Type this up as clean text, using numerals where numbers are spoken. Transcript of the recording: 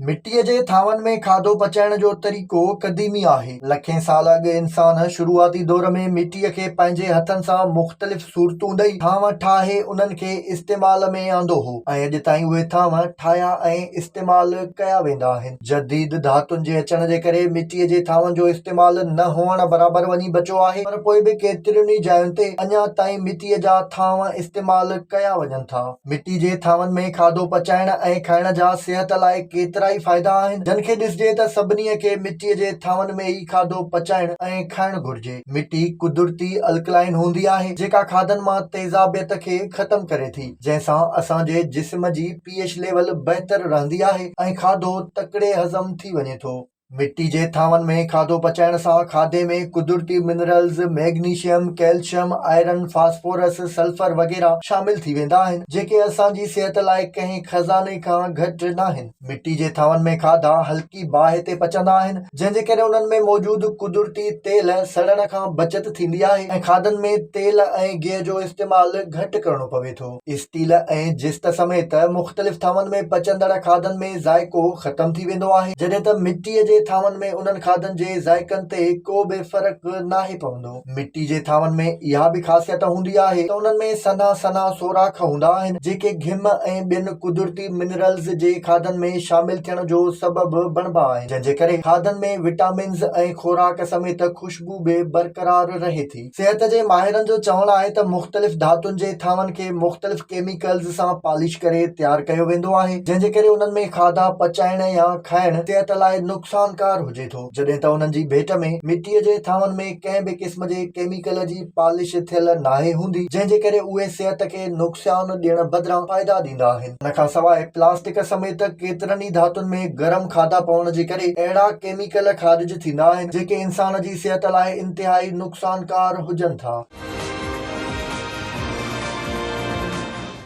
مٽيء جي ٿانون ۾ کاڌو پچائڻ جو طريقو قديمي آهي. لکين سال اڳ انسان شروعاتي دور ۾ مٽيء کي پنهنجي هٿن سان مختلف صورتون ڏئي ٿانو ٺاهي انهن کي استعمال ۾ آندو هو ۽ اڄ تائين اهي ٿانو ٺاهيا ۽ استعمال ڪيا ويندا آهن. جديد ڌاتن جي اچڻ جي ڪري مٽيء جي ٿانون جو استعمال نه هئڻ برابر وڃي بچيو آهي پر پوء به ڪيترين ئي جاين تي اڃا تائين مٽيء جا ٿانو استعمال ڪيا وڃن ٿا. مٽي جي ٿانون ۾ کاڌو پچائڻ ۽ کائڻ جا صحت لاء ڪيترائي فائدا آهن، جن کي ڏسجي ته سڀني کي مٽي جي ٿانون ۾ ئي کاڌو پچائڻ ۽ کائڻ گهرجي. مٽي قدرتي الڪلائن هوندي آهي، جيڪا کاڌن مان تيزابيت کي ختم ڪري ٿي، جنهن سان اسان جي جسم جي پي ايڇ ليول بهتر رهندي آهي ۽ کاڌو تڪڙي هضم ٿي وڃي ٿو. مٽي جي ٿانون ۾ کاڌو پچائڻ سان کاڌي ۾ قدرتي minerals, magnesium, calcium, iron, phosphorus, sulphur وغيره شامل ٿي ويندا آهن، جيڪي اسان جي صحت لاء ڪنهن خزاني کان گهٽ ناهن. مٽي جي ٿانون ۾ کاڌا هلڪي باهه تي پچندا آهن، جنهن جي ڪري انهن ۾ موجود قدرتي تيل سڙڻ کان بچت ٿيندي آهي ۽ کاڌن ۾ تيل ۽ گيهه جو استعمال گهٽ ڪرڻو پوي ٿو. اسٽيل ۽ جست سميت مختلف ٿانون ۾ پچندڙ کاڌن ۾ ذائقو ختم ٿي ويندو آهي، جڏهن ته مٽيء جي ٿانون ۾ انهن کاڌن جي ذائقن تي ڪو به فرق ناهي پوندو. مٽي جي ٿانون ۾ اها به خاصيت هوندي آهي ته انهن ۾ سنها سنها سوراخ هوندا آهن، جيڪي گهم ۽ ٻين قدرتي منرلز جي کاڌن ۾ شامل ٿيڻ جو سبب بڻبا آهن، جنهن جي ڪري کاڌن ۾ وٽامنز ۽ خوراڪ سميت خوشبو به برقرار رهي ٿي. صحت جي ماهرن جو چوڻ آهي ته مختلف ڌاتن جي ٿانون کي مختلف ڪيميڪلز سان پالش ڪري تيار ڪيو ويندو آهي جنهن جي ڪري انهن ۾ کاڌا پچائڻ يا کائڻ صحت لاء نقصانڪار هجي ٿو جڏهن ته انهن جي ڀيٽ ۾ مٽي جي ٿانون ۾ ڪنهن به قسم جي ڪيميڪل جي پالش ٿيل ناهي هوندي جنهن جي ڪري اهي صحت کي نقصان ڏيڻ بدران فائدا ڏيندا آهن. ان کان سواء پلاسٽڪ سميت ڪيترن ئي ڌاتن ۾ گرم کاڌا پوڻ جي ڪري اهڙا ڪيميڪل خارج ٿيندا آهن جيڪي انسان جي صحت لاء انتهائي نقصانڪار هجن ٿا.